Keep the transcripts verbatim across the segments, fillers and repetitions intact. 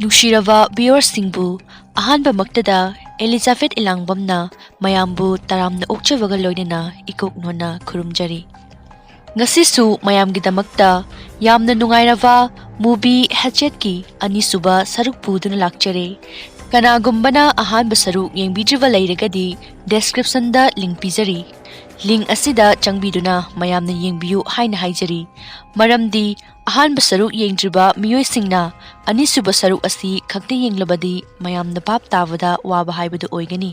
ꯅꯨꯡꯁꯤꯔꯕ viewerꯁꯤꯡꯕꯨ ꯑꯍꯥꯟꯕꯃꯛꯇꯗ Elizabeth ꯏꯂꯥꯡꯕꯝꯅ ꯃꯌꯥꯝꯕꯨ ꯇꯔꯥꯝꯅ ꯑꯣꯛꯆꯕꯒ ꯂꯣꯏꯅꯅ ꯏꯀꯣꯛ ꯅꯣꯟꯅ ꯈꯨꯔꯨꯝꯖꯔꯤ꯫ ꯉꯁꯤꯁꯨ ꯃꯌꯥꯝꯒꯤꯗꯃꯛꯇ ꯌꯥꯝꯅ ꯅꯨꯡꯉꯥꯏꯔꯕ movie ꯍꯦꯆꯦꯠꯀꯤ ꯑꯅꯤꯁꯨꯕ ꯁꯔꯨꯛ ꯄꯨꯗꯨꯅ ꯂꯥꯛꯆꯔꯦ꯫ ꯀꯅꯥꯒꯨꯝꯕꯅ ꯑꯍꯥꯟꯕ ꯁꯔꯨꯛ ꯌꯦꯡꯕꯤꯗ꯭ꯔꯤꯕ ꯂꯩꯔꯒꯗꯤ descriptionꯗ link ꯄꯤꯖꯔꯤ꯫ Link ꯑꯁꯤꯗ ꯆꯪꯕꯤꯗꯨꯅ ꯃꯌꯥꯝꯅ ꯌꯦꯡꯕꯤꯌꯨ ꯍꯥꯏꯅ ꯍꯥꯏꯖꯔꯤ꯫ ꯃꯔꯝꯗꯤ ꯑꯍꯥꯟꯕ ꯁꯔꯨꯛ ꯌꯦꯡꯗ꯭ꯔꯤꯕ ꯃꯤꯑꯣꯏꯁꯤꯡꯅ ꯑꯅꯤꯁꯨꯕ ꯁꯔꯨꯛ ꯑꯁꯤ ꯈꯛꯇ ꯌꯦꯡꯂꯕꯗꯤ ꯃꯌꯥꯝꯅ ꯚꯥꯞ ꯇꯥꯕꯗ ꯋꯥꯕ ꯍꯥꯏꯕꯗꯨ ꯑꯣꯏꯒꯅꯤ꯫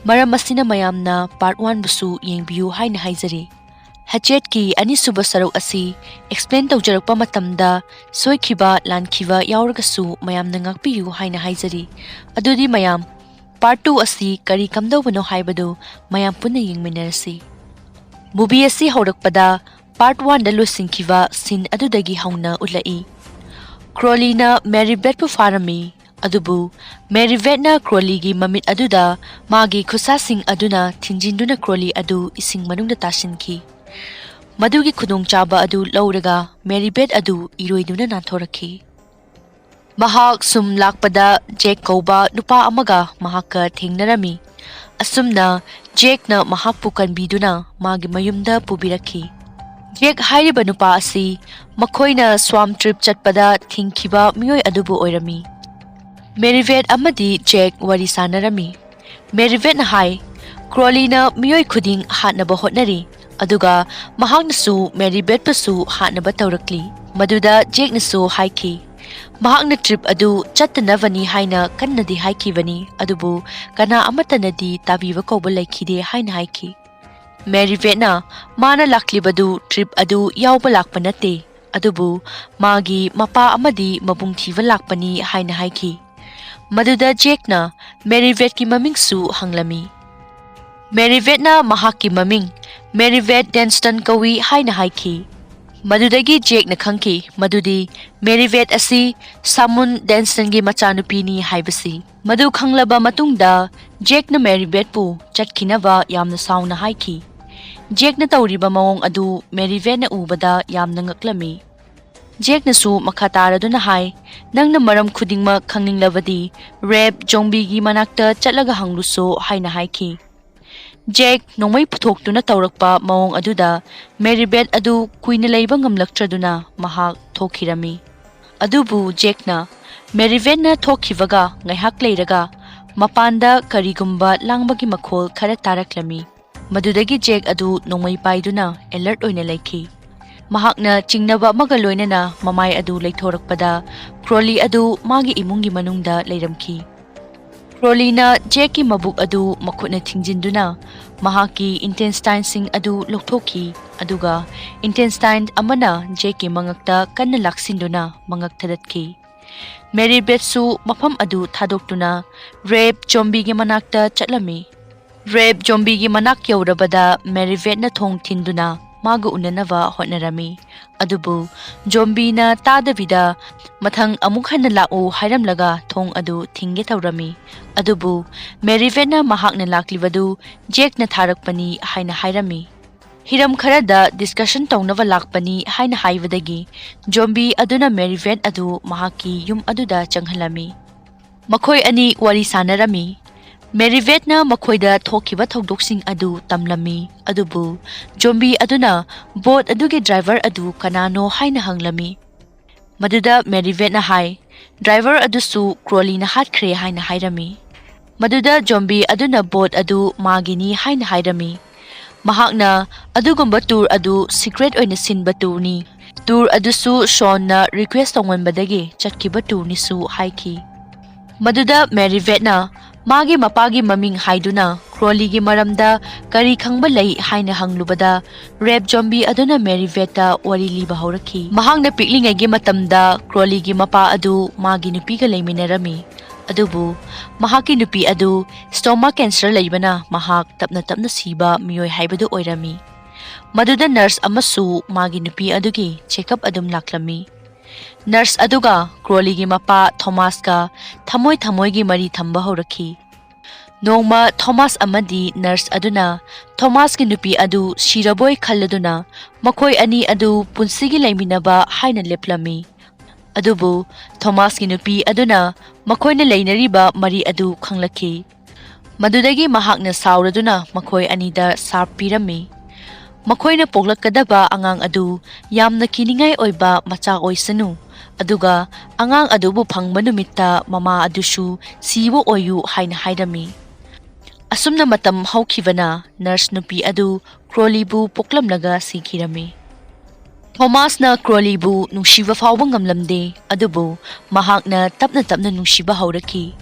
ꯃꯔꯝ ꯑꯁꯤꯅ ꯃꯌꯥꯝꯅ part oneꯕꯨꯁꯨ ꯌꯦꯡꯕꯤꯌꯨ ꯍꯥꯏꯅ ꯍꯥꯏꯖꯔꯤ꯫ ꯍꯦꯆꯦꯠꯀꯤ ꯑꯅꯤꯁꯨꯕ ꯁꯔꯨꯛ ꯑꯁꯤ explain ꯇꯧꯖꯔꯛꯄ ꯃꯇꯝꯗ ꯁꯣꯏꯈꯤꯕ ꯂꯥꯟꯈꯤꯕ ꯌꯥꯎꯔꯒꯁꯨ ꯃꯌꯥꯝꯅ ꯉꯥꯛꯄꯤꯌꯨ ꯍꯥꯏꯅ ꯍꯥꯏꯖꯔꯤ꯫ ꯑꯗꯨꯗꯤ ꯃꯌꯥꯝ, part two ꯑꯁꯤ ꯀꯔꯤ ꯀꯝꯗꯧꯕꯅꯣ ꯍꯥꯏꯕꯗꯨ ꯃꯌꯥꯝ ꯄꯨꯟꯅ ꯌꯦꯡꯃꯤꯟꯅꯔꯁꯤ꯫ Movie ꯑꯁꯤ ꯍꯧꯔꯛꯄꯗ part oneꯗ ꯂꯣꯏꯁꯤꯟꯈꯤꯕ scene ꯑꯗꯨꯗꯒꯤ ꯍꯧꯅ ꯎꯠꯂꯛꯏ꯫ ꯀ꯭ꯔꯣꯂꯤꯅ ꯃꯦꯔꯤꯕꯦꯠꯄꯨ ꯐꯥꯔꯝꯃꯤ꯫ ꯑꯗꯨꯕꯨ ꯃꯦꯔꯤꯕꯦꯠꯅ ꯀ꯭ꯔꯣꯂꯤꯒꯤ ꯃꯃꯤꯠ ꯑꯗꯨꯗ ꯃꯥꯒꯤ ꯈꯨꯠꯁꯥꯁꯤꯡ ꯑꯗꯨꯅ ꯊꯤꯡꯖꯤꯟꯗꯨꯅ ꯀ꯭ꯔꯣꯂꯤ ꯑꯗꯨ ꯏꯁꯤꯡ ꯃꯅꯨꯡꯗ ꯇꯥꯁꯤꯟꯈꯤ꯫ ꯃꯗꯨꯒꯤ ꯈꯨꯗꯣꯡꯆꯥꯕ ꯑꯗꯨ ꯂꯧꯔꯒ ꯃꯦꯔꯤꯕꯦꯠ ꯑꯗꯨ ꯏꯔꯣꯏꯗꯨꯅ ꯅꯥꯟꯊꯣꯔꯛꯈꯤ꯫ ꯃꯍꯥꯛ ꯁꯨꯝ ꯂꯥꯛꯄꯗ ꯖꯦꯛ ꯀꯧꯕ ꯅꯨꯄꯥ ꯑꯃꯒ ꯃꯍꯥꯛꯀ ꯊꯦꯡꯅꯔꯝꯃꯤ꯫ ꯑꯁꯨꯝꯅ ꯖꯦꯛꯅ ꯃꯍꯥꯛꯄꯨ ꯀꯟꯕꯤꯗꯨꯅ ꯃꯥꯒꯤ ꯃꯌꯨꯝꯗ ꯄꯨꯕꯤꯔꯛꯈꯤ꯫ ꯖꯦꯛ ꯍꯥꯏꯔꯤꯕ ꯅꯨꯄꯥ ꯑꯁꯤ ꯃꯈꯣꯏꯅ swamp trip ꯆꯠꯄꯗ ꯊꯤꯡꯈꯤꯕ ꯃꯤꯑꯣꯏ ꯑꯗꯨꯕꯨ ꯑꯣꯏꯔꯝꯃꯤ꯫ ꯃꯦꯔꯤꯕꯦꯠ ꯑꯃꯗꯤ ꯖꯦꯛ ꯋꯥꯔꯤ ꯁꯥꯟꯅꯔꯝꯃꯤ꯫ ꯃꯦꯔꯤꯕꯦꯠꯅ ꯍꯥꯏ, ꯀ꯭ꯔꯣꯂꯤꯅ ꯃꯤꯑꯣꯏ ꯈꯨꯗꯤꯡ ꯍꯥꯠꯅꯕ ꯍꯣꯠꯅꯔꯤ, ꯑꯗꯨꯒ ꯃꯍꯥꯛꯅꯁꯨ ꯃꯦꯔꯤꯕꯦꯠꯄꯨꯁꯨ ꯍꯥꯠꯅꯕ ꯇꯧꯔꯛꯂꯤ꯫ ꯃꯗꯨꯗ ꯖꯦꯛꯅꯁꯨ ꯍꯥꯏꯈꯤ, ꯃꯍꯥꯛꯅ trip ꯑꯗꯨ ꯆꯠꯇꯅꯕꯅꯤ ꯍꯥꯏꯅ ꯀꯟꯅꯗꯤ ꯍꯥꯏꯈꯤꯕꯅꯤ, ꯑꯗꯨꯕꯨ ꯀꯅꯥ ꯑꯃꯠꯇꯅꯗꯤ ꯇꯥꯕꯤꯕ ꯀꯧꯕ ꯂꯩꯈꯤꯗꯦ ꯍꯥꯏꯅ ꯍꯥꯏꯈꯤ꯫ ꯃꯦꯔꯤꯕꯦꯠꯅ ꯃꯥꯅ ꯂꯥꯛꯂꯤꯕꯗꯨ trip ꯑꯗꯨ ꯌꯥꯎꯕ ꯂꯥꯛꯄ ꯅꯠꯇꯦ, ꯑꯗꯨꯕꯨ ꯃꯥꯒꯤ ꯃꯄꯥ ꯑꯃꯗꯤ ꯃꯕꯨꯡ ꯊꯤꯕ ꯂꯥꯛꯄꯅꯤ ꯍꯥꯏꯅ ꯍꯥꯏꯈꯤ꯫ ꯃꯗꯨꯗ ꯖꯦꯛꯅ ꯃꯦꯔꯤꯕꯦꯠꯀꯤ ꯃꯃꯤꯡꯁꯨ ꯍꯪꯂꯝꯃꯤ꯫ ꯃꯦꯔꯤꯕꯦꯠꯅ ꯃꯍꯥꯛꯀꯤ ꯃꯃꯤꯡ ꯃꯦꯔꯤꯕꯦꯠ ꯗꯦꯟꯁꯇꯟ ꯀꯧꯏ ꯍꯥꯏꯅ ꯍꯥꯏꯈꯤ꯫ ꯃꯗꯨꯗꯒꯤ ꯖꯦꯛꯅ ꯈꯪꯈꯤ ꯃꯗꯨꯗꯤ ꯃꯦꯔꯤꯕꯦꯠ ꯑꯁꯤ ꯁꯥꯃꯨꯟ ꯗꯦꯟꯁꯇꯟꯒꯤ ꯃꯆꯥꯅꯨꯄꯤꯅꯤ ꯍꯥꯏꯕꯁꯤ꯫ ꯃꯗꯨ ꯈꯪꯂꯕ ꯃꯇꯨꯡꯗ ꯖꯦꯛꯅ ꯃꯦꯔꯤꯕꯦꯠꯄꯨ ꯆꯠꯈꯤꯅꯕ ꯌꯥꯝꯅ ꯁꯥꯎꯅ ꯍꯥꯏꯈꯤ꯫ ꯖꯦꯛꯅ ꯇꯧꯔꯤꯕ ꯃꯑꯣꯡ ꯑꯗꯨ ꯃꯦꯔꯤꯕꯦꯠꯅ ꯎꯕꯗ ꯌꯥꯝꯅ ꯉꯛꯂꯝꯃꯤ꯫ ꯖꯦꯛꯅꯁꯨ ꯃꯈꯥ ꯇꯥꯔꯗꯨꯅ ꯍꯥꯏ, "ꯅꯪꯅ ꯃꯔꯝ ꯈꯨꯗꯤꯡꯃꯛ ꯈꯪꯅꯤꯡꯂꯕꯗꯤ ꯔꯦꯞ ꯖꯣꯝꯕꯤꯒꯤ ꯃꯅꯥꯛꯇ ꯆꯠꯂꯒ ꯍꯪꯂꯨꯁꯣ" ꯍꯥꯏꯅ ꯍꯥꯏꯈꯤ꯫ ꯖꯦꯛ ꯅꯣꯡꯃꯩ ꯄꯨꯊꯣꯛꯇꯨꯅ ꯇꯧꯔꯛꯄ ꯃꯑꯣꯡ ꯑꯗꯨꯗ ꯃꯦꯔꯤꯕꯦꯠ ꯑꯗꯨ ꯀꯨꯏꯅ ꯂꯩꯕ ꯉꯝꯂꯛꯇ꯭ꯔꯗꯨꯅ ꯃꯍꯥꯛ ꯊꯣꯛꯈꯤꯔꯝꯃꯤ꯫ ꯑꯗꯨꯕꯨ ꯖꯦꯛꯅ ꯃꯦꯔꯤꯕꯦꯠꯅ ꯊꯣꯛꯈꯤꯕꯒ ꯉꯥꯏꯍꯥꯛ ꯂꯩꯔꯒ ꯃꯄꯥꯟꯗ ꯀꯔꯤꯒꯨꯝꯕ ꯂꯥꯡꯕꯒꯤ ꯃꯈꯣꯜ ꯈꯔ ꯇꯥꯔꯛꯂꯝꯃꯤ꯫ ꯃꯗꯨꯗꯒꯤ ꯖꯦꯛ ꯑꯗꯨ ꯅꯣꯡꯃꯩ ꯄꯥꯏꯗꯨꯅ alert ꯑꯣꯏꯅ ꯂꯩꯈꯤ꯫ ꯃꯍꯥꯛꯅ ꯆꯤꯡꯅꯕ ꯑꯃꯒ ꯂꯣꯏꯅꯅ ꯃꯃꯥꯏ ꯑꯗꯨ ꯂꯩꯊꯣꯔꯛꯄꯗ ꯀ꯭ꯔꯣꯂꯤ ꯑꯗꯨ ꯃꯥꯒꯤ ꯏꯃꯨꯡꯒꯤ ꯃꯅꯨꯡꯗ ꯂꯩꯔꯝꯈꯤ꯫ ꯀ꯭ꯔꯣꯂꯤꯅ ꯖꯦꯛꯀꯤ ꯃꯕꯨꯛ ꯑꯗꯨ ꯃꯈꯨꯠꯅ ꯊꯤꯡꯖꯤꯟꯗꯨꯅ ꯃꯍꯥꯛꯀꯤ intestine ꯁꯤꯡ ꯑꯗꯨ ꯂꯧꯊꯣꯛꯈꯤ, ꯑꯗꯨꯒ intestine ꯑꯃꯅ ꯖꯦꯛꯀꯤ ꯃꯉꯛꯇ ꯀꯟꯅ ꯂꯥꯛꯁꯤꯟꯗꯨꯅ ꯃꯉꯛ ꯊꯗꯠꯈꯤ꯫ ꯃꯦꯔꯤꯕꯦꯠꯁꯨ ꯃꯐꯝ ꯑꯗꯨ ꯊꯥꯗꯣꯛꯇꯨꯅ ꯔꯦꯞ ꯖꯣꯝꯕꯤꯒꯤ ꯃꯅꯥꯛꯇ ꯆꯠꯂꯝꯃꯤ꯫ ꯔꯦꯞ ꯖꯣꯝꯕꯤꯒꯤ ꯃꯅꯥꯛ ꯌꯧꯔꯕꯗ ꯃꯦꯔꯤꯕꯦꯠꯅ ꯊꯣꯡ ꯊꯤꯟꯗꯨꯅ ꯃꯥꯒ ꯎꯅꯅꯕ ꯍꯣꯠꯅꯔꯝꯃꯤ꯫ ꯑꯗꯨꯕꯨ ꯖꯣꯝꯕꯤꯅ ꯇꯥꯗꯕꯤꯗ ꯃꯊꯪ ꯑꯃꯨꯛ ꯍꯟꯅ ꯂꯥꯛꯎ ꯍꯥꯏꯔꯝꯂꯒ ꯊꯣꯡ ꯑꯗꯨ ꯊꯤꯡꯒꯦ ꯇꯧꯔꯝꯃꯤ꯫ ꯑꯗꯨꯕꯨ ꯃꯦꯔꯤꯕꯦꯠꯅ ꯃꯍꯥꯛꯅ ꯂꯥꯛꯂꯤꯕꯗꯨ ꯖꯦꯛꯅ ꯊꯥꯔꯛꯄꯅꯤ ꯍꯥꯏꯅ ꯍꯥꯏꯔꯝꯃꯤ꯫ ꯍꯤꯔꯝ ꯈꯔꯗ discussion ꯇꯧꯅꯕ ꯂꯥꯛꯄꯅꯤ ꯍꯥꯏꯅ ꯍꯥꯏꯕꯗꯒꯤ ꯖꯣꯝꯕꯤ ꯑꯗꯨꯅ ꯃꯦꯔꯤꯕꯦꯠ ꯑꯗꯨ ꯃꯍꯥꯛꯀꯤ ꯌꯨꯝ ꯑꯗꯨꯗ ꯆꯪꯍꯜꯂꯝꯃꯤ꯫ ꯃꯈꯣꯏ ꯑꯅꯤ ꯋꯥꯔꯤ ꯁꯥꯟꯅꯔꯝꯃꯤ꯫ ꯃꯦꯔꯤꯕꯦꯠꯅ ꯃꯈꯣꯏꯗ ꯊꯣꯛꯈꯤꯕ ꯊꯧꯗꯣꯛꯁꯤꯡ ꯑꯗꯨ ꯇꯝꯂꯝꯃꯤ, ꯑꯗꯨꯕꯨ ꯖꯣꯝꯕꯤ ꯑꯗꯨꯅ ꯕꯣꯠ ꯑꯗꯨꯒꯤ ꯗ꯭ꯔꯥꯏꯚꯔ ꯑꯗꯨ ꯀꯅꯥꯅꯣ ꯍꯥꯏꯅ ꯍꯪꯂꯝꯃꯤ꯫ ꯃꯗꯨꯗ ꯃꯦꯔꯤꯕꯦꯠꯅ ꯍꯥꯏ, ꯗ꯭ꯔꯥꯏꯚꯔ ꯑꯗꯨꯁꯨ ꯀ꯭ꯔꯣꯂꯤꯅ ꯍꯥꯠꯈ꯭ꯔꯦ ꯍꯥꯏꯅ ꯍꯥꯏꯔꯝꯃꯤ꯫ ꯃꯗꯨꯗ ꯖꯣꯝꯕꯤ ꯑꯗꯨꯅ ꯕꯣꯠ ꯑꯗꯨ ꯃꯥꯒꯤꯅꯤ ꯍꯥꯏꯅ ꯍꯥꯏꯔꯝꯃꯤ꯫ ꯃꯍꯥꯛꯅ ꯑꯗꯨꯒꯨꯝꯕ ꯇꯨꯔ ꯑꯗꯨ ꯁꯤꯀ꯭ꯔꯦꯠ ꯑꯣꯏꯅ ꯁꯤꯟꯕ ꯇꯨꯔꯅꯤ, ꯇꯨꯔ ꯑꯗꯨꯁꯨ ꯁꯣꯟꯅ ꯔꯤꯀ꯭ꯋꯦꯁ ꯇꯧꯃꯟꯕꯗꯒꯤ ꯆꯠꯈꯤꯕ ꯇꯨꯔꯅꯤꯁꯨ ꯍꯥꯏꯈꯤ꯫ ꯃꯗꯨꯗ ꯃꯦꯔꯤꯕꯦꯠꯅ ꯃꯥꯒꯤ ꯃꯄꯥꯒꯤ ꯃꯃꯤꯡ ꯍꯥꯏꯗꯨꯅ ꯀ꯭ꯔꯣꯂꯤꯒꯤ ꯃꯔꯝꯗ ꯀꯔꯤ ꯈꯪꯕ ꯂꯩ ꯍꯥꯏꯅ ꯍꯪꯂꯨꯕꯗ, ꯔꯦꯞ ꯖꯣꯝꯕꯤ ꯑꯗꯨꯅ ꯃꯦꯔꯤꯕꯦꯠꯇ ꯋꯥꯔꯤ ꯂꯤꯕ ꯍꯧꯔꯛꯈꯤ꯫ ꯃꯍꯥꯛꯅ ꯄꯤꯛꯂꯤꯉꯩꯒꯤ ꯃꯇꯝꯗ ꯀ꯭ꯔꯣꯂꯤꯒꯤ ꯃꯄꯥ ꯑꯗꯨ ꯃꯥꯒꯤ ꯅꯨꯄꯤꯒ ꯂꯩꯃꯤꯟꯅꯔꯝꯃꯤ, ꯑꯗꯨꯕꯨ ꯃꯍꯥꯛꯀꯤ ꯅꯨꯄꯤ ꯑꯗꯨ stomach cancer ꯂꯩꯕꯅ ꯃꯍꯥꯛ ꯇꯞꯅ ꯇꯞꯅ ꯁꯤꯕ ꯃꯤꯑꯣꯏ ꯍꯥꯏꯕꯗꯨ ꯑꯣꯏꯔꯝꯃꯤ꯫ ꯃꯗꯨꯗ ꯅꯔꯁ ꯑꯃꯁꯨ ꯃꯥꯒꯤ ꯅꯨꯄꯤ ꯑꯗꯨꯒꯤ ꯆꯦꯛꯑꯞ ꯑꯗꯨꯝ ꯂꯥꯛꯂꯝꯃꯤ꯫ ꯅꯔꯁ ꯑꯗꯨꯒ ꯀ꯭ꯔꯣꯂꯤꯒꯤ ꯃꯄꯥ ꯊꯣꯃꯥꯁꯀ ꯊꯃꯣꯏ ꯊꯃꯣꯏꯒꯤ ꯃꯔꯤ ꯊꯝꯕ ꯍꯧꯔꯛꯈꯤ꯫ ꯅꯣꯡꯃ ꯊꯣꯃꯥꯁ ꯑꯃꯗꯤ ꯅꯔꯁ ꯑꯗꯨꯅ ꯊꯣꯃꯥꯁꯀꯤ ꯅꯨꯄꯤ ꯑꯗꯨ ꯁꯤꯔꯕꯣꯏ ꯈꯜꯂꯗꯨꯅ ꯃꯈꯣꯏ ꯑꯅꯤ ꯑꯗꯨ ꯄꯨꯟꯁꯤꯒꯤ ꯂꯩꯃꯤꯟꯅꯕ ꯍꯥꯏꯅ ꯂꯦꯞꯂꯝꯃꯤ꯫ ꯑꯗꯨꯕꯨ ꯊꯣꯃꯥꯁꯀꯤ ꯅꯨꯄꯤ ꯑꯗꯨꯅ ꯃꯈꯣꯏꯅ ꯂꯩꯅꯔꯤꯕ ꯃꯔꯤ ꯑꯗꯨ ꯈꯪꯂꯛꯈꯤ꯫ ꯃꯗꯨꯗꯒꯤ ꯃꯍꯥꯛꯅ ꯁꯥꯎꯔꯗꯨꯅ ꯃꯈꯣꯏ ꯑꯅꯤꯗ ꯁꯥꯞ ꯄꯤꯔꯝꯃꯤ꯫ ꯃꯈꯣꯏꯅ ꯄꯣꯛꯂꯛꯀꯗꯕ ꯑꯉꯥꯡ ꯑꯗꯨ ꯌꯥꯝꯅ ꯀꯤꯅꯤꯡꯉꯥꯏ ꯑꯣꯏꯕ ꯃꯆꯥ ꯑꯣꯏꯁꯅꯨ, ꯑꯗꯨꯒ ꯑꯉꯥꯡ ꯑꯗꯨꯕꯨ ꯐꯪꯕ ꯅꯨꯃꯤꯠꯇ ꯃꯃꯥ ꯑꯗꯨꯁꯨ ꯁꯤꯕ ꯑꯣꯏꯌꯨ ꯍꯥꯏꯅ ꯍꯥꯏꯔꯝꯃꯤ꯫ ꯑꯁꯨꯝꯅ ꯃꯇꯝ ꯍꯧꯈꯤꯕꯅ ꯅꯔꯁ ꯅꯨꯄꯤ ꯑꯗꯨ ꯀ꯭ꯔꯣꯂꯤꯕꯨ ꯄꯣꯛꯂꯝꯂꯒ ꯁꯤꯈꯤꯔꯝꯃꯤ꯫ ꯊꯣꯃꯥꯁꯅ ꯀ꯭ꯔꯣꯂꯤꯕꯨ ꯅꯨꯡꯁꯤꯕ ꯐꯥꯎꯕ ꯉꯝꯂꯝꯗꯦ, ꯑꯗꯨꯕꯨ ꯃꯍꯥꯛꯅ ꯇꯞꯅ ꯇꯞꯅ ꯅꯨꯡꯁꯤꯕ ꯍꯧꯔꯛꯈꯤ꯫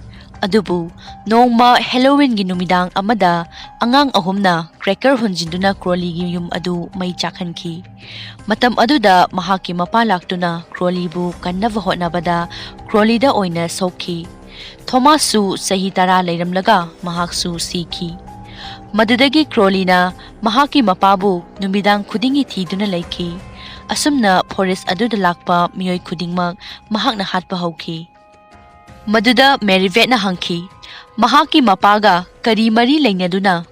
ꯑꯗꯨꯕꯨ ꯅꯣꯡꯃ ꯍꯦꯂꯣꯋꯤꯟꯒꯤ ꯅꯨꯃꯤꯗꯥꯡ ꯑꯃꯗ ꯑꯉꯥꯡ ꯑꯍꯨꯝꯅ ꯀ꯭ꯔꯦꯀꯔ ꯍꯨꯟꯖꯤꯟꯗꯨꯅ ꯀ꯭ꯔꯣꯂꯤꯒꯤ ꯌꯨꯝ ꯑꯗꯨ ꯃꯩ ꯆꯥꯛꯍꯟꯈꯤ꯫ ꯃꯇꯝ ꯑꯗꯨꯗ ꯃꯍꯥꯛꯀꯤ ꯃꯄꯥ ꯂꯥꯛꯇꯨꯅ ꯀ꯭ꯔꯣꯂꯤꯕꯨ ꯀꯟꯅꯕ ꯍꯣꯠꯅꯕꯗ ꯀ꯭ꯔꯣꯂꯤꯗ ꯑꯣꯏꯅ ꯁꯣꯛꯈꯤ꯫ ꯊꯣꯃꯥꯁꯁꯨ ꯆꯍꯤ ꯇꯔꯥ ꯂꯩꯔꯝꯂꯒ ꯃꯍꯥꯛꯁꯨ ꯁꯤꯈꯤ꯫ ꯃꯗꯨꯗꯒꯤ ꯀ꯭ꯔꯣꯂꯤꯅ ꯃꯍꯥꯛꯀꯤ ꯃꯄꯥꯕꯨ ꯅꯨꯃꯤꯗꯥꯡ ꯈꯨꯗꯤꯡꯒꯤ ꯊꯤꯗꯨꯅ ꯂꯩꯈꯤ꯫ ꯑꯁꯨꯝꯅ ꯐꯣꯔꯦꯁ ꯑꯗꯨꯗ ꯂꯥꯛꯄ ꯃꯤꯑꯣꯏ ꯈꯨꯗꯤꯡꯃꯛ ꯃꯍꯥꯛꯅ ꯍꯥꯠꯄ ꯍꯧꯈꯤ꯫ ꯃꯗꯨꯗ ꯃꯦꯔꯤꯚꯦꯠꯅ ꯍꯪꯈꯤ, "ꯃꯍꯥꯛꯀꯤ ꯃꯄꯥꯒ ꯀꯔꯤ ꯃꯔꯤ ꯂꯩꯅꯗꯨꯅ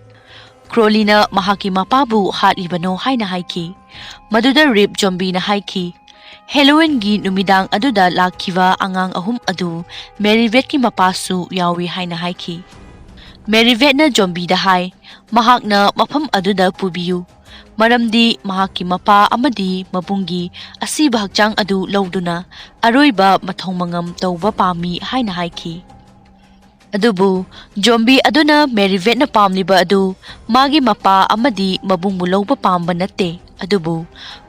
ꯀ꯭ꯔꯣꯂꯤꯅ ꯃꯍꯥꯛꯀꯤ ꯃꯄꯥꯕꯨ ꯍꯥꯠꯂꯤꯕꯅꯣ?" ꯍꯥꯏꯅ ꯍꯥꯏꯈꯤ꯫ ꯃꯗꯨꯗ ꯔꯤꯞ ꯖꯣꯝꯕꯤꯅ ꯍꯥꯏꯈꯤ, "ꯍꯦꯂꯣꯋꯤꯟꯒꯤ ꯅꯨꯃꯤꯗꯥꯡ ꯑꯗꯨꯗ ꯂꯥꯛꯈꯤꯕ ꯑꯉꯥꯡ ꯑꯍꯨꯝ ꯑꯗꯨ ꯃꯦꯔꯤꯚꯦꯠꯀꯤ ꯃꯄꯥꯁꯨ ꯌꯥꯎꯏ" ꯍꯥꯏꯅ ꯍꯥꯏꯈꯤ꯫ ꯃꯦꯔꯤꯚꯦꯠꯅ ꯖꯣꯝꯕꯤꯗ ꯍꯥꯏ, ꯃꯍꯥꯛꯅ ꯃꯐꯝ ꯑꯗꯨꯗ ꯄꯨꯕꯤꯌꯨ, ꯃꯔꯝꯗꯤ ꯃꯍꯥꯛꯀꯤ ꯃꯄꯥ ꯑꯃꯗꯤ ꯃꯕꯨꯡꯒꯤ ꯑꯁꯤꯕ ꯍꯛꯆꯥꯡ ꯑꯗꯨ ꯂꯧꯗꯨꯅ ꯑꯔꯣꯏꯕ ꯃꯊꯧ ꯃꯉꯝ ꯇꯧꯕ ꯄꯥꯝꯃꯤ ꯍꯥꯏꯅ ꯍꯥꯏꯈꯤ꯫ ꯑꯗꯨꯕꯨ ꯖꯣꯝꯕꯤ ꯑꯗꯨꯅ ꯃꯦꯔꯤꯚꯦꯠꯅ ꯄꯥꯝꯂꯤꯕ ꯑꯗꯨ ꯃꯥꯒꯤ ꯃꯄꯥ ꯑꯃꯗꯤ ꯃꯕꯨꯡꯕꯨ ꯂꯧꯕ ꯄꯥꯝꯕ ꯅꯠꯇꯦ, ꯑꯗꯨꯕꯨ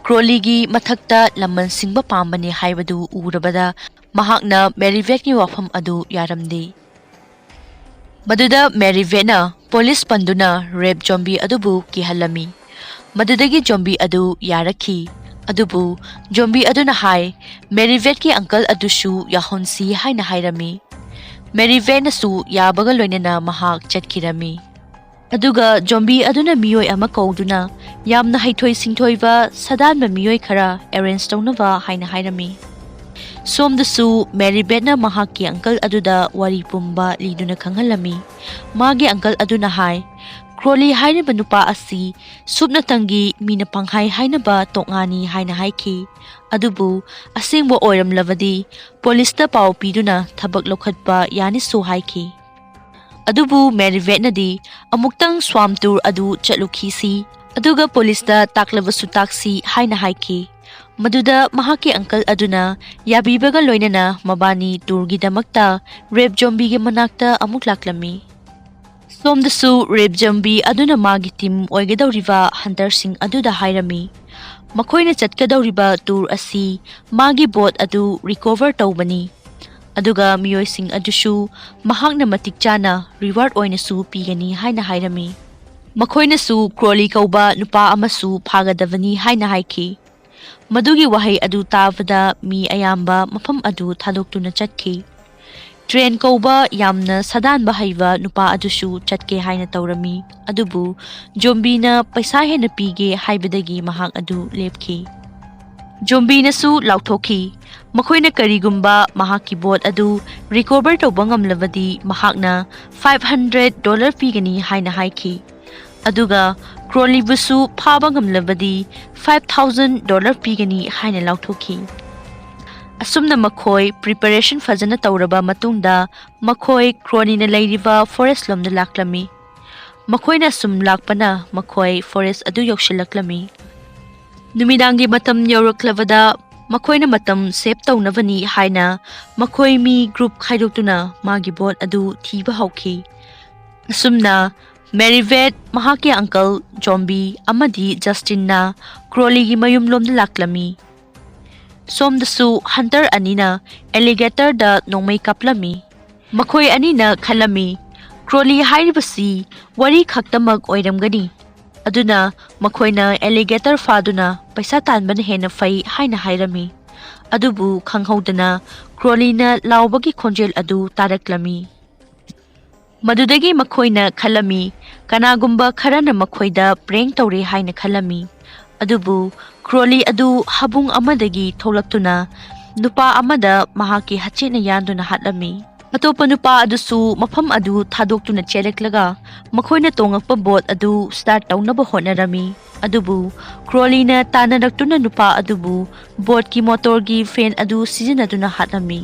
ꯀ꯭ꯔꯣꯂꯤꯒꯤ ꯃꯊꯛꯇ ꯂꯃꯟ ꯁꯤꯡꯕ ꯄꯥꯝꯕꯅꯤ ꯍꯥꯏꯕꯗꯨ ꯎꯔꯕꯗ ꯃꯍꯥꯛꯅ ꯃꯦꯔꯤꯚꯦꯠꯀꯤ ꯋꯥꯐꯝ ꯑꯗꯨ ꯌꯥꯔꯝꯗꯦ꯫ ꯃꯗꯨꯗ ꯃꯦꯔꯤꯚꯦꯠꯅ ꯄꯨꯂꯤꯁ ꯄꯟꯗꯨꯅ ꯔꯦꯞ ꯖꯣꯝꯕꯤ ꯑꯗꯨꯕꯨ ꯀꯤꯍꯜꯂꯝꯃꯤ꯫ ꯃꯗꯨꯗꯒꯤ ꯖꯣꯝꯕꯤ ꯑꯗꯨ ꯌꯥꯔꯛꯈꯤ꯫ ꯑꯗꯨꯕꯨ ꯖꯣꯝꯕꯤ ꯑꯗꯨꯅ ꯍꯥꯏ, "ꯃꯦꯔꯤꯚꯦꯠꯀꯤ ꯑꯪꯀꯜ ꯑꯗꯨꯁꯨ ꯌꯥꯍꯟꯁꯤ" ꯍꯥꯏꯅ ꯍꯥꯏꯔꯝꯃꯤ꯫ ꯃꯦꯔꯤꯚꯦꯠꯅꯁꯨ ꯌꯥꯕꯒ ꯂꯣꯏꯅꯅ ꯃꯍꯥꯛ ꯆꯠꯈꯤꯔꯝꯃꯤ꯫ ꯑꯗꯨꯒ ꯖꯣꯝꯕꯤ ꯑꯗꯨꯅ ꯃꯤꯑꯣꯏ ꯑꯃ ꯀꯧꯗꯨꯅ ꯌꯥꯝꯅ ꯍꯩꯊꯣꯏ ꯁꯤꯡꯊꯣꯏꯕ ꯁꯥꯗꯥꯟꯕ ꯃꯤꯑꯣꯏ ꯈꯔ ꯑꯦꯔꯦꯟꯖ ꯇꯧꯅꯕ ꯍꯥꯏꯅ ꯍꯥꯏꯔꯝꯃꯤ꯫ ꯁꯣꯝꯗꯁꯨ ꯃꯦꯔꯤ ꯕꯦꯠꯅ ꯃꯍꯥꯛꯀꯤ ꯑꯪꯀꯜ ꯑꯗꯨꯗ ꯋꯥꯔꯤ ꯄꯨꯝꯕ ꯂꯤꯗꯨꯅ ꯈꯪꯍꯜꯂꯝꯃꯤ꯫ ꯃꯥꯒꯤ ꯑꯪꯀꯜ ꯑꯗꯨꯅ ꯍꯥꯏ, ꯀ꯭ꯔꯣꯂꯤ ꯍꯥꯏꯔꯤꯕ ꯅꯨꯄꯥ ꯑꯁꯤ ꯁꯨꯞꯅꯇꯪꯒꯤ ꯃꯤꯅ ꯄꯪꯍꯥꯏ ꯍꯥꯏꯅꯕ ꯇꯣꯛꯉꯥꯅꯤ ꯍꯥꯏꯅ ꯍꯥꯏꯈꯤ꯫ ꯑꯗꯨꯕꯨ ꯑꯁꯦꯡꯕ ꯑꯣꯏꯔꯝꯂꯕꯗꯤ ꯄꯨꯂꯤꯁꯇ ꯄꯥꯎ ꯄꯤꯗꯨꯅ ꯊꯕꯛ ꯂꯧꯈꯠꯄ ꯌꯥꯅꯤꯁꯨ ꯍꯥꯏꯈꯤ꯫ ꯑꯗꯨꯕꯨ ꯃꯦꯔꯤ ꯕꯦꯠꯅꯗꯤ ꯑꯃꯨꯛꯇꯪ ꯁ꯭ꯋꯥꯝ ꯇꯨꯔ ꯑꯗꯨ ꯆꯠꯂꯨꯈꯤꯁꯤ, ꯑꯗꯨꯒ ꯄꯨꯂꯤꯁꯇ ꯇꯥꯛꯂꯕꯁꯨ ꯇꯥꯛꯁꯤ ꯍꯥꯏꯅ ꯍꯥꯏꯈꯤ꯫ ꯃꯗꯨꯗ ꯃꯍꯥꯛꯀꯤ ꯑꯪꯀꯜ ꯑꯗꯨꯅ ꯌꯥꯕꯤꯕꯒ ꯂꯣꯏꯅꯅ ꯃꯕꯥꯅꯤ ꯇꯨꯔꯒꯤꯗꯃꯛꯇ ꯔꯦꯞ ꯖꯣꯝꯕꯤꯒꯤ ꯃꯅꯥꯛꯇ ꯑꯃꯨꯛ ꯂꯥꯛꯂꯝꯃꯤ꯫ ꯁꯣꯝꯗꯁꯨ ꯔꯦꯞ ꯖꯣꯝꯕꯤ ꯑꯗꯨꯅ ꯃꯥꯒꯤ ꯇꯤꯝ ꯑꯣꯏꯒꯗꯧꯔꯤꯕ ꯍꯟꯇꯔꯁꯤꯡ ꯑꯗꯨꯗ ꯍꯥꯏꯔꯝꯃꯤ, ꯃꯈꯣꯏꯅ ꯆꯠꯀꯗꯧꯔꯤꯕ ꯇꯨꯔ ꯑꯁꯤ ꯃꯥꯒꯤ ꯕꯣꯠ ꯑꯗꯨ ꯔꯤꯀꯣꯚꯔ ꯇꯧꯕꯅꯤ, ꯑꯗꯨꯒ ꯃꯤꯑꯣꯏꯁꯤꯡ ꯑꯗꯨꯁꯨ ꯃꯍꯥꯛꯅ ꯃꯇꯤꯛ ꯆꯥꯅ ꯔꯤꯋꯥꯔꯗ ꯑꯣꯏꯅꯁꯨ ꯄꯤꯒꯅꯤ ꯍꯥꯏꯅ ꯍꯥꯏꯔꯝꯃꯤ꯫ ꯃꯈꯣꯏꯅꯁꯨ ꯀ꯭ꯔꯣꯂꯤ ꯀꯧꯕ ꯅꯨꯄꯥ ꯑꯃꯁꯨ ꯐꯥꯒꯗꯕꯅꯤ ꯍꯥꯏꯅ ꯍꯥꯏꯈꯤ꯫ ꯃꯗꯨꯒꯤ ꯋꯥꯍꯩ ꯑꯗꯨ ꯇꯥꯕꯗ ꯃꯤ ꯑꯌꯥꯝꯕ ꯃꯐꯝ ꯑꯗꯨ ꯊꯥꯗꯣꯛꯇꯨꯅ ꯆꯠꯈꯤ꯫ ꯇ꯭ꯔꯦꯟ ꯀꯧꯕ ꯌꯥꯝꯅ ꯁꯥꯗꯥꯟꯕ ꯍꯩꯕ ꯅꯨꯄꯥ ꯑꯗꯨꯁꯨ ꯆꯠꯀꯦ ꯍꯥꯏꯅ ꯇꯧꯔꯝꯃꯤ, ꯑꯗꯨꯕꯨ ꯖꯣꯝꯕꯤꯅ ꯄꯩꯁꯥ ꯍꯦꯟꯅ ꯄꯤꯒꯦ ꯍꯥꯏꯕꯗꯒꯤ ꯃꯍꯥꯛ ꯑꯗꯨ ꯂꯦꯞꯈꯤ꯫ ꯖꯣꯝꯕꯤꯅꯁꯨ ꯂꯥꯎꯊꯣꯛꯈꯤ, ꯃꯈꯣꯏꯅ ꯀꯔꯤꯒꯨꯝꯕ ꯃꯍꯥꯛꯀꯤ ꯕꯣꯠ ꯑꯗꯨ ꯔꯤꯀꯣꯚꯔ ꯇꯧꯕ ꯉꯝꯂꯕꯗꯤ ꯃꯍꯥꯛꯅ ꯐꯥꯏꯚ ꯍꯟꯗ꯭ꯔꯦꯠ ꯗꯣꯂꯔ ꯄꯤꯒꯅꯤ ꯍꯥꯏꯅ ꯍꯥꯏꯈꯤ꯫ ꯑꯗꯨꯒ ꯀ꯭ꯔꯣꯂꯤꯕꯨꯁꯨ ꯐꯥꯕ ꯉꯝꯂꯕꯗꯤ ꯐꯥꯏꯚ ꯊꯥꯎꯖꯟ ꯗꯣꯂꯔ ꯄꯤꯒꯅꯤ ꯍꯥꯏꯅ ꯂꯥꯎꯊꯣꯛꯈꯤ꯫ ꯑꯁꯨꯝꯅ ꯃꯈꯣꯏ ꯄ꯭ꯔꯤꯄꯦꯔꯦꯁꯟ ꯐꯖꯅ ꯇꯧꯔꯕ ꯃꯇꯨꯡꯗ ꯃꯈꯣꯏ ꯀ꯭ꯔꯣꯂꯤꯅ ꯂꯩꯔꯤꯕ ꯐꯣꯔꯦꯁ ꯂꯣꯝꯗ ꯂꯥꯛꯂꯝꯃꯤ꯫ ꯃꯈꯣꯏꯅ ꯁꯨꯝ ꯂꯥꯛꯄꯅ ꯃꯈꯣꯏ ꯐꯣꯔꯦꯁ ꯑꯗꯨ ꯌꯧꯁꯤꯜꯂꯛꯂꯝꯃꯤ꯫ ꯅꯨꯃꯤꯗꯥꯡꯒꯤ ꯃꯇꯝ ꯌꯧꯔꯛꯂꯕꯗ ꯃꯈꯣꯏꯅ ꯃꯇꯝ ꯁꯦꯚ ꯇꯧꯅꯕꯅꯤ ꯍꯥꯏꯅ ꯃꯈꯣꯏ ꯃꯤ ꯒ꯭ꯔꯨꯞ ꯈꯥꯏꯗꯣꯛꯇꯨꯅ ꯃꯥꯒꯤ ꯕꯣꯠ ꯑꯗꯨ ꯊꯤꯕ ꯍꯧꯈꯤ꯫ ꯑꯁꯨꯝꯅ ꯃꯦꯔꯤꯕꯦꯠ, ꯃꯍꯥꯛꯀꯤ ꯑꯪꯀꯜ ꯖꯣꯝꯕꯤ ꯑꯃꯗꯤ ꯖꯁꯇꯤꯟꯅ ꯀ꯭ꯔꯣꯂꯤꯒꯤ ꯃꯌꯨꯝꯂꯣꯝꯗ ꯂꯥꯛꯂꯝꯃꯤ꯫ ꯁꯣꯝꯗꯁꯨ ꯍꯟꯇꯔ ꯑꯅꯤꯅ ꯑꯦꯂꯤꯒꯦꯇꯔꯗ ꯅꯣꯡꯃꯩ ꯀꯥꯞꯂꯝꯃꯤ꯫ ꯃꯈꯣꯏ ꯑꯅꯤꯅ ꯈꯜꯂꯝꯃꯤ, ꯀ꯭ꯔꯣꯂꯤ ꯍꯥꯏꯔꯤꯕꯁꯤ ꯋꯥꯔꯤ ꯈꯛꯇꯃꯛ ꯑꯣꯏꯔꯝꯒꯅꯤ, ꯑꯗꯨꯅ ꯃꯈꯣꯏꯅ ꯑꯦꯂꯤꯒꯦꯇꯔ ꯐꯥꯗꯨꯅ ꯄꯩꯁꯥ ꯇꯥꯟꯕꯅ ꯍꯦꯟꯅ ꯐꯩ ꯍꯥꯏꯅ ꯍꯥꯏꯔꯝꯃꯤ꯫ ꯑꯗꯨꯕꯨ ꯈꯪꯍꯧꯗꯅ ꯀ꯭ꯔꯣꯂꯤꯅ ꯂꯥꯎꯕꯒꯤ ꯈꯣꯟꯖꯦꯜ ꯑꯗꯨ ꯇꯥꯔꯛꯂꯝꯃꯤ꯫ ꯃꯗꯨꯗꯒꯤ ꯃꯈꯣꯏꯅ ꯈꯜꯂꯝꯃꯤ, ꯀꯅꯥꯒꯨꯝꯕ ꯈꯔꯅ ꯃꯈꯣꯏꯗ ꯄ꯭ꯔꯦꯡ ꯇꯧꯔꯦ ꯍꯥꯏꯅ ꯈꯜꯂꯝꯃꯤ꯫ ꯑꯗꯨꯕꯨ ꯀ꯭ꯔꯣꯂꯤ ꯑꯗꯨ ꯍꯥꯕꯨꯡ ꯑꯃꯗꯒꯤ ꯊꯣꯛꯂꯛꯇꯨꯅ ꯅꯨꯄꯥ ꯑꯃꯗ ꯃꯍꯥꯛꯀꯤ ꯍꯠꯆꯦꯠꯅ ꯌꯥꯟꯗꯨꯅ ꯍꯥꯠꯂꯝꯃꯤ꯫ ꯑꯇꯣꯞꯄ ꯅꯨꯄꯥ ꯑꯗꯨꯁꯨ ꯃꯐꯝ ꯑꯗꯨ ꯊꯥꯗꯣꯛꯇꯨꯅ ꯆꯦꯜꯂꯛꯂꯒ ꯃꯈꯣꯏꯅ ꯇꯣꯡꯂꯛꯄ ꯕꯣꯠ ꯑꯗꯨ ꯁ꯭ꯇꯥꯔꯠ ꯇꯧꯅꯕ ꯍꯣꯠꯅꯔꯝꯃꯤ꯫ ꯑꯗꯨꯕꯨ ꯀ꯭ꯔꯣꯂꯤꯅ ꯇꯥꯟꯅꯔꯛꯇꯨꯅ ꯅꯨꯄꯥ ꯑꯗꯨꯕꯨ ꯕꯣꯠꯀꯤ ꯃꯣꯇꯣꯔꯒꯤ ꯐꯦꯟ ꯑꯗꯨ ꯁꯤꯖꯤꯟꯅꯗꯨꯅ ꯍꯥꯠꯂꯝꯃꯤ꯫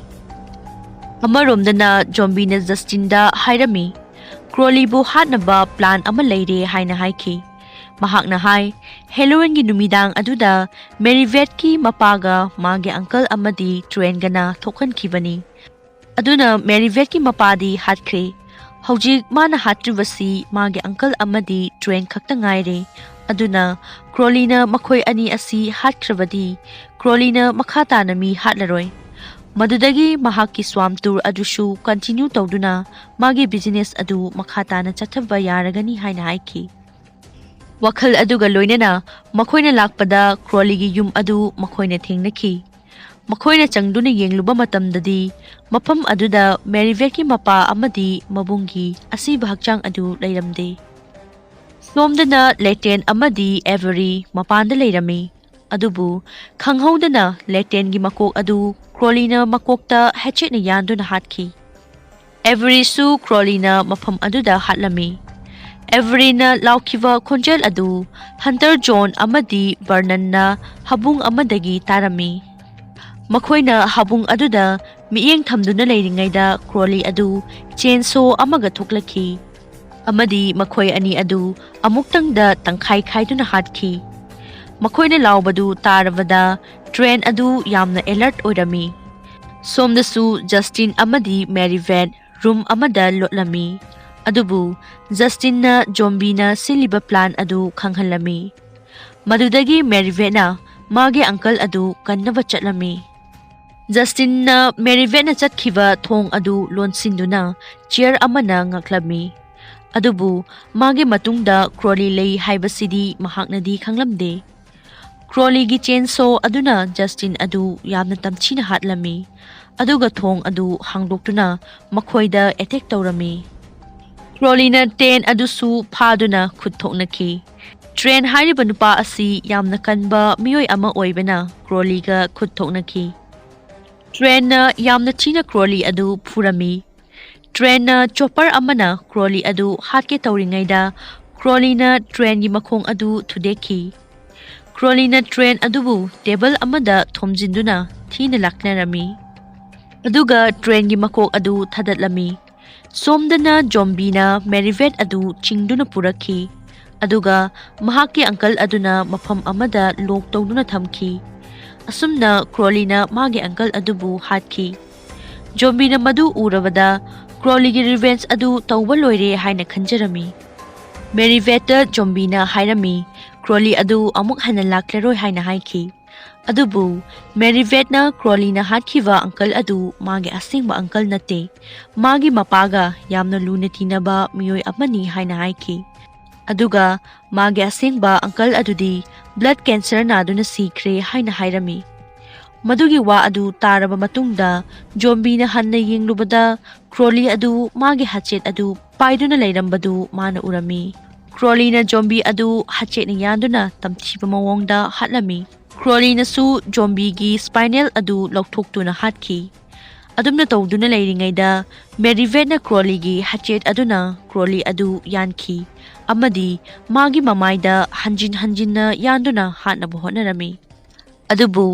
ꯑꯃꯔꯣꯝꯗꯅ ꯖꯣꯝꯕꯤꯅ ꯖꯁꯇꯤꯟꯗ ꯍꯥꯏꯔꯝꯃꯤ, ꯀ꯭ꯔꯣꯂꯤꯕꯨ ꯍꯥꯠꯅꯕ ꯄ꯭ꯂꯥꯟ ꯑꯃ ꯂꯩꯔꯦ ꯍꯥꯏꯅ ꯍꯥꯏꯈꯤ꯫ ꯃꯍꯥꯛꯅ ꯍꯥꯏ, ꯍꯦꯂꯣꯋꯤꯟꯒꯤ ꯅꯨꯃꯤꯗꯥꯡ ꯑꯗꯨꯗ ꯃꯦꯔꯤꯚꯦꯠꯀꯤ ꯃꯄꯥꯒ ꯃꯥꯒꯤ ꯑꯪꯀꯜ ꯑꯃꯗꯤ ꯇ꯭ꯔꯦꯟꯒꯅ ꯊꯣꯛꯍꯟꯈꯤꯕꯅꯤ꯫ ꯑꯗꯨꯅ ꯃꯦꯔꯤꯚꯦꯠꯀꯤ ꯃꯄꯥꯗꯤ ꯍꯥꯠꯈ꯭ꯔꯦ꯫ ꯍꯧꯖꯤꯛ ꯃꯥꯅ ꯍꯥꯠꯇ꯭ꯔꯤꯕꯁꯤ ꯃꯥꯒꯤ ꯑꯪꯀꯜ ꯑꯃꯗꯤ ꯇ꯭ꯔꯦꯟ ꯈꯛꯇ ꯉꯥꯏꯔꯦ꯫ ꯑꯗꯨꯅ ꯀ꯭ꯔꯣꯂꯤꯅ ꯃꯈꯣꯏ ꯑꯅꯤ ꯑꯁꯤ ꯍꯥꯠꯈ꯭ꯔꯕꯗꯤ ꯀ꯭ꯔꯣꯂꯤꯅ ꯃꯈꯥ ꯇꯥꯅ ꯃꯤ ꯍꯥꯠꯂꯔꯣꯏ꯫ ꯃꯗꯨꯗꯒꯤ ꯃꯍꯥꯛꯀꯤ ꯁ꯭ꯋꯥꯝ ꯇꯨꯔ ꯑꯗꯨꯁꯨ ꯀꯟꯇꯤꯅ꯭ꯌꯨ ꯇꯧꯗꯨꯅ ꯃꯥꯒꯤ ꯕꯤꯖꯤꯅꯦꯁ ꯑꯗꯨ ꯃꯈꯥ ꯇꯥꯅ ꯆꯠꯊꯕ ꯌꯥꯔꯒꯅꯤ ꯍꯥꯏꯅ ꯍꯥꯏꯈꯤ꯫ ꯋꯥꯈꯜ ꯑꯗꯨꯒ ꯂꯣꯏꯅꯅ ꯃꯈꯣꯏꯅ ꯂꯥꯛꯄꯗ ꯀ꯭ꯔꯣꯂꯤꯒꯤ ꯌꯨꯝ ꯑꯗꯨ ꯃꯈꯣꯏꯅ ꯊꯦꯡꯅꯈꯤ꯫ ꯃꯈꯣꯏꯅ ꯆꯪꯗꯨꯅ ꯌꯦꯡꯂꯨꯕ ꯃꯇꯝꯗꯗꯤ ꯃꯐꯝ ꯑꯗꯨꯗ ꯃꯦꯔꯤꯚꯦꯠꯀꯤ ꯃꯄꯥ ꯑꯃꯗꯤ ꯃꯕꯨꯡꯒꯤ ꯑꯁꯤꯕ ꯍꯛꯆꯥꯡ ꯑꯗꯨ ꯂꯩꯔꯝꯗꯦ꯫ ꯁꯣꯝꯗꯅ ꯂꯦꯇꯦꯟ ꯑꯃꯗꯤ ꯑꯦꯚꯔꯤ ꯃꯄꯥꯟꯗ ꯂꯩꯔꯝꯃꯤ꯫ ꯑꯗꯨꯕꯨ ꯈꯪꯍꯧꯗꯅ ꯂꯦꯇꯦꯟꯒꯤ ꯃꯀꯣꯛ ꯑꯗꯨ ꯀ꯭ꯔꯣꯂꯤꯅ ꯃꯀꯣꯛꯇ ꯍꯦꯠꯆꯦꯠꯅ ꯌꯥꯟꯗꯨꯅ ꯍꯥꯠꯈꯤ꯫ ꯑꯦꯚꯔꯤꯁꯨ ꯀ꯭ꯔꯣꯂꯤꯅ ꯃꯐꯝ ꯑꯗꯨꯗ ꯍꯥꯠꯂꯝꯃꯤ꯫ ꯑꯦꯚꯔꯤꯅ ꯂꯥꯎꯈꯤꯕ ꯈꯣꯟꯖꯦꯜ ꯑꯗꯨ ꯍꯟꯇꯔ ꯖꯣꯟ ꯑꯃꯗꯤ ꯕꯔꯅꯟꯅ ꯍꯥꯕꯨꯡ ꯑꯃꯗꯒꯤ ꯇꯥꯔꯝꯃꯤ꯫ ꯃꯈꯣꯏꯅ ꯍꯥꯕꯨꯡ ꯑꯗꯨꯗ ꯃꯤꯠꯌꯦꯡ ꯊꯝꯗꯨꯅ ꯂꯩꯔꯤꯉꯩꯗ ꯀ꯭ꯔꯣꯂꯤ ꯑꯗꯨ ꯆꯦꯟꯁꯣ ꯑꯃꯒ ꯊꯣꯛꯂꯛꯈꯤ ꯑꯃꯗꯤ ꯃꯈꯣꯏ ꯑꯅꯤ ꯑꯗꯨ ꯑꯃꯨꯛꯇꯪꯗ ꯇꯪꯈꯥꯏ ꯈꯥꯏꯗꯨꯅ ꯍꯥꯠꯈꯤ꯫ ꯃꯈꯣꯏꯅ ꯂꯥꯎꯕꯗꯨ ꯇꯥꯔꯕꯗ ꯇ꯭ꯔꯦꯟ ꯑꯗꯨ ꯌꯥꯝꯅ ꯑꯦꯂꯔꯠ ꯑꯣꯏꯔꯝꯃꯤ꯫ ꯁꯣꯝꯗꯁꯨ ꯖꯁꯇꯤꯟ ꯑꯃꯗꯤ ꯃꯦꯔꯤꯚꯦꯠ ꯔꯨꯝ ꯑꯃꯗ ꯂꯣꯠꯂꯝꯃꯤ꯫ ꯑꯗꯨꯕꯨ ꯖꯁꯇꯤꯟꯅ ꯖꯣꯝꯕꯤꯅ ꯁꯤꯜꯂꯤꯕ ꯄ꯭ꯂꯥꯟ ꯑꯗꯨ ꯈꯪꯍꯜꯂꯝꯃꯤ꯫ ꯃꯗꯨꯗꯒꯤ ꯃꯦꯔꯤꯚꯦꯠꯅ ꯃꯥꯒꯤ ꯑꯪꯀꯜ ꯑꯗꯨ ꯀꯟꯅꯕ ꯆꯠꯂꯝꯃꯤ꯫ ꯖꯁꯇꯤꯟꯅ ꯃꯦꯔꯤꯚꯦꯠꯅ ꯆꯠꯈꯤꯕ ꯊꯣꯡ ꯑꯗꯨ ꯂꯣꯟꯁꯤꯟꯗꯨꯅ ꯆꯤꯌꯔ ꯑꯃꯅ ꯉꯛꯂꯝꯃꯤ꯫ ꯑꯗꯨꯕꯨ ꯃꯥꯒꯤ ꯃꯇꯨꯡꯗ ꯀ꯭ꯔꯣꯂꯤ ꯂꯩ ꯍꯥꯏꯕꯁꯤꯗꯤ ꯃꯍꯥꯛꯅꯗꯤ ꯈꯪꯂꯝꯗꯦ꯫ ꯀ꯭ꯔꯣꯂꯤꯒꯤ ꯆꯦꯟꯁꯣ ꯑꯗꯨꯅ ꯖꯁꯇꯤꯟ ꯑꯗꯨ ꯌꯥꯝꯅ ꯇꯝꯊꯤꯅ ꯍꯥꯠꯂꯝꯃꯤ, ꯑꯗꯨꯒ ꯊꯣꯡ ꯑꯗꯨ ꯍꯥꯡꯗꯣꯛꯇꯨꯅ ꯃꯈꯣꯏꯗ ꯑꯦꯇꯦꯛ ꯇꯧꯔꯝꯃꯤ꯫ ꯀ꯭ꯔꯣꯂꯤꯅ ꯇ꯭ꯔꯦꯟ ꯑꯗꯨꯁꯨ ꯐꯥꯗꯨꯅ ꯈꯨꯠ ꯊꯣꯛꯅꯈꯤ꯫ ꯇ꯭ꯔꯦꯟ ꯍꯥꯏꯔꯤꯕ ꯅꯨꯄꯥ ꯑꯁꯤ ꯌꯥꯝꯅ ꯀꯟꯕ ꯃꯤꯑꯣꯏ ꯑꯃ ꯑꯣꯏꯕꯅ ꯀ꯭ꯔꯣꯂꯤꯒ ꯈꯨꯠ ꯊꯣꯛꯅꯈꯤ꯫ ꯇ꯭ꯔꯦꯟꯅ ꯌꯥꯝꯅ ꯊꯤꯅ ꯀ꯭ꯔꯣꯂꯤ ꯑꯗꯨ ꯐꯨꯔꯝꯃꯤ꯫ ꯇ꯭ꯔꯦꯟꯅ ꯆꯣꯄꯔ ꯑꯃꯅ ꯀ꯭ꯔꯣꯂꯤ ꯑꯗꯨ ꯍꯥꯠꯀꯦ ꯇꯧꯔꯤꯉꯩꯗ ꯀ꯭ꯔꯣꯂꯤꯅ ꯇ꯭ꯔꯦꯟꯒꯤ ꯃꯈꯣꯡ ꯑꯗꯨ ꯊꯨꯗꯦꯛꯈꯤ꯫ ꯀ꯭ꯔꯣꯂꯤꯅ ꯇ꯭ꯔꯦꯟ ꯑꯗꯨꯕꯨ ꯇꯦꯕꯜ ꯑꯃꯗ ꯊꯣꯝꯖꯤꯟꯗꯨꯅ ꯊꯤꯅ ꯂꯥꯛꯅꯔꯝꯃꯤ꯫ ꯑꯗꯨꯒ ꯇ꯭ꯔꯦꯟꯒꯤ ꯃꯀꯣꯛ ꯑꯗꯨ ꯊꯥꯗꯠꯂꯝꯃꯤ꯫ ꯁꯣꯝꯗꯅ ꯖꯣꯝꯕꯤꯅ ꯃꯦꯔꯤꯚꯦꯠ ꯑꯗꯨ ꯆꯤꯡꯗꯨꯅ ꯄꯨꯔꯛꯈꯤ꯫ ꯑꯗꯨꯒ ꯃꯍꯥꯛꯀꯤ ꯑꯪꯀꯜ ꯑꯗꯨꯅ ꯃꯐꯝ ꯑꯃꯗ ꯂꯣꯛ ꯇꯧꯗꯨꯅ ꯊꯝꯈꯤ꯫ ꯑꯁꯨꯝꯅ ꯀ꯭ꯔꯣꯂꯤꯅ ꯃꯥꯒꯤ ꯑꯪꯀꯜ ꯑꯗꯨꯕꯨ ꯍꯥꯠꯈꯤ꯫ ꯖꯣꯝꯕꯤꯅ ꯃꯗꯨ ꯎꯔꯕꯗ ꯀ꯭ꯔꯣꯂꯤꯒꯤ ꯔꯤꯚꯦꯟꯖ ꯑꯗꯨ ꯇꯧꯕ ꯂꯣꯏꯔꯦ ꯍꯥꯏꯅ ꯈꯟꯖꯔꯝꯃꯤ꯫ ꯃꯦꯔꯤꯚꯦꯠꯇ ꯖꯣꯝꯕꯤꯅ ꯍꯥꯏꯔꯝꯃꯤ, ꯀ꯭ꯔꯣꯂꯤ ꯑꯗꯨ ꯑꯃꯨꯛ ꯍꯟꯅ ꯂꯥꯛꯂꯔꯣꯏ ꯍꯥꯏꯅ ꯍꯥꯏꯈꯤ꯫ ꯑꯗꯨꯕꯨ ꯃꯦꯔꯤꯚꯦꯠꯅ ꯀ꯭ꯔꯣꯂꯤꯅ ꯍꯥꯠꯈꯤꯕ ꯑꯪꯀꯜ ꯑꯗꯨ ꯃꯥꯒꯤ ꯑꯁꯦꯡꯕ ꯑꯪꯀꯜ ꯅꯠꯇꯦ, ꯃꯥꯒꯤ ꯃꯄꯥꯒ ꯌꯥꯝꯅ ꯂꯨꯅ ꯇꯤꯟꯅꯕ ꯃꯤꯑꯣꯏ ꯑꯃꯅꯤ ꯍꯥꯏꯅ ꯍꯥꯏꯈꯤ꯫ ꯑꯗꯨꯒ ꯃꯥꯒꯤ ꯑꯁꯦꯡꯕ ꯑꯪꯀꯜ ꯑꯗꯨꯗꯤ ꯕ꯭ꯂꯗ ꯀꯦꯟꯁꯔ ꯅꯥꯗꯨꯅ ꯁꯤꯈ꯭ꯔꯦ ꯍꯥꯏꯅ ꯍꯥꯏꯔꯝꯃꯤ꯫ ꯃꯗꯨꯒꯤ ꯋꯥ ꯑꯗꯨ ꯇꯥꯔꯕ ꯃꯇꯨꯡꯗ ꯖꯣꯝꯕꯤꯅ ꯍꯟꯅ ꯌꯦꯡꯂꯨꯕꯗ ꯀ꯭ꯔꯣꯂꯤ ꯑꯗꯨ ꯃꯥꯒꯤ ꯍꯥꯆꯦꯠ ꯑꯗꯨ ꯄꯥꯏꯗꯨꯅ ꯂꯩꯔꯝꯕꯗꯨ ꯃꯥꯅ ꯎꯔꯝꯃꯤ꯫ ꯀ꯭ꯔꯣꯂꯤꯅ ꯖꯣꯝꯕꯤ ꯑꯗꯨ ꯍꯥꯆꯦꯠꯅ ꯌꯥꯟꯗꯨꯅ ꯇꯝꯊꯤꯕ ꯃꯑꯣꯡꯗ ꯍꯥꯠꯂꯝꯃꯤ꯫ ꯀ꯭ꯔꯣꯂꯤꯅꯁꯨ ꯖꯣꯝꯕꯤꯒꯤ ꯁ꯭ꯄꯥꯏꯅꯦꯜ ꯑꯗꯨ ꯂꯧꯊꯣꯛꯇꯨꯅ ꯍꯥꯠꯈꯤ꯫ ꯑꯗꯨꯝꯅ ꯇꯧꯗꯨꯅ ꯂꯩꯔꯤꯉꯩꯗ ꯃꯦꯔꯤꯚꯦꯠꯅ ꯀ꯭ꯔꯣꯂꯤꯒꯤ ꯍꯥꯆꯦꯠ ꯑꯗꯨꯅ ꯀ꯭ꯔꯣꯂꯤ ꯑꯗꯨ ꯌꯥꯟꯈꯤ ꯑꯃꯗꯤ ꯃꯥꯒꯤ ꯃꯃꯥꯏꯗ ꯍꯟꯖꯤꯟ ꯍꯟꯖꯤꯟꯅ ꯌꯥꯟꯗꯨꯅ ꯍꯥꯠꯅꯕ ꯍꯣꯠꯅꯔꯝꯃꯤ꯫ ꯑꯗꯨꯕꯨ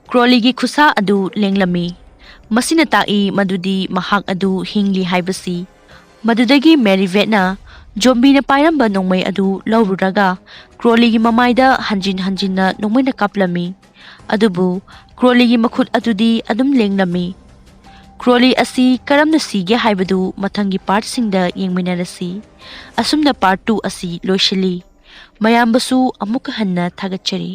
ꯀ꯭ꯔꯣꯂꯤꯒꯤ ꯈꯨꯠꯁꯥ ꯑꯗꯨ ꯂꯦꯡꯂꯝꯃꯤ꯫ ꯃꯁꯤꯅ ꯇꯥꯛꯏ ꯃꯗꯨꯗꯤ ꯃꯍꯥꯛ ꯑꯗꯨ ꯍꯤꯡꯂꯤ ꯍꯥꯏꯕꯁꯤ꯫ ꯃꯗꯨꯗꯒꯤ ꯃꯦꯔꯤꯚꯦꯠꯅ ꯖꯣꯝꯕꯤꯅ ꯄꯥꯏꯔꯝꯕ ꯅꯣꯡꯃꯩ ꯑꯗꯨ ꯂꯧꯔꯨꯔꯒ ꯀ꯭ꯔꯣꯂꯤꯒꯤ ꯃꯃꯥꯏꯗ ꯍꯟꯖꯤꯟ ꯍꯟꯖꯤꯟꯅ ꯅꯣꯡꯃꯩꯅ ꯀꯥꯞꯂꯝꯃꯤ꯫ ꯑꯗꯨꯕꯨ ꯀ꯭ꯔꯣꯂꯤꯒꯤ ꯃꯈꯨꯠ ꯑꯗꯨꯗꯤ ꯑꯗꯨꯝ ꯂꯦꯡꯂꯝꯃꯤ꯫ ꯀ꯭ꯔꯣꯂꯤ ꯑꯁꯤ ꯀꯔꯝꯅ ꯁꯤꯒꯦ ꯍꯥꯏꯕꯗꯨ ꯃꯊꯪꯒꯤ ꯄꯥꯔꯠꯁꯤꯡꯗ ꯌꯦꯡꯃꯤꯟꯅꯔꯁꯤ꯫ ꯑꯁꯨꯝꯅ ꯄꯥꯔꯠ ꯇꯨ ꯑꯁꯤ ꯂꯣꯏꯁꯤꯜꯂꯤ꯫ ꯃꯌꯥꯝꯕꯁꯨ ꯑꯃꯨꯛꯀ ꯍꯟꯅ ꯊꯥꯒꯠꯆꯔꯤ꯫